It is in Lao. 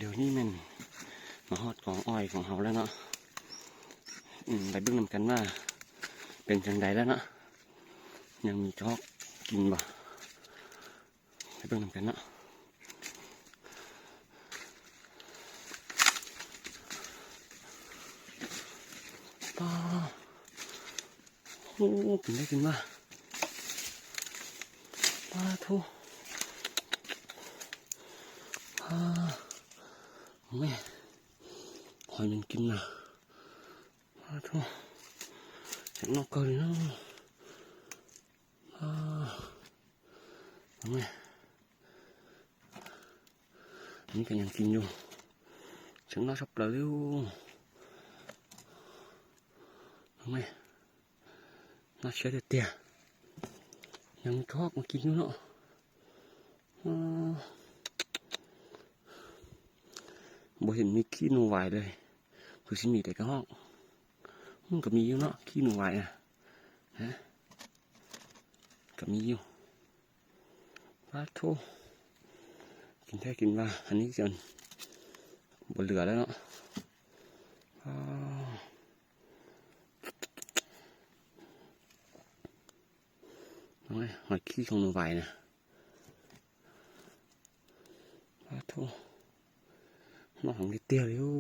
ດຽວນີ້ແມ່ນມາຮອດກອງອ້ອຍຂອງເຮົາແລ້ວເນາະ. ອືມ ໄປເບິ່ງນຳກັນວ່າເປັນຈັ່ງໃດແລ້ວເນາະ, ຍັງມີຈອກກິນບໍ່? ໄປເບິ່ງນຳກັນເນາະ. ປາ ໂອ້ ກິນໄດ້ກິນວ່າ ປາໂທ້ ປາ ແມ່ ຫອຍມັນກິນນະ ປາໂທ້ ແຂງນອກເກີນເນາະ ປາ ແມ່. ອັນນີ້ກໍຍັງກິນຢູ່ ເຊິ່ງໜ້າສັບເລີຍ ເບິ່ງແມ ໜ້າເຊື່ອແຕ່ເຕຍ ຍັງມີກະຮອກມາກິນຢູ່ເນາະ. ບໍ່ເຫັນມີຂີ້ໜູຫວາຍເລີຍ ຄືຊິມີແຕ່ກະຮອກ. ມັນກໍມີຢູ່ເນາະ ຂີ້ໜູຫວາຍນະ ຮະ ກໍມີຢູ່. ປາໂທ້ ກິນແທ້ກິນວ່າ ອັນນີ້ຈົນບໍ່ເຫຼືອແລ້ວເນາະ. ອ້າ ໂອ້ຍ ຮອດຂີ້ຂອງໜູຫວາຍນະ. ປາໂທ້ ມາຫອງເດດດຽວຢູ່.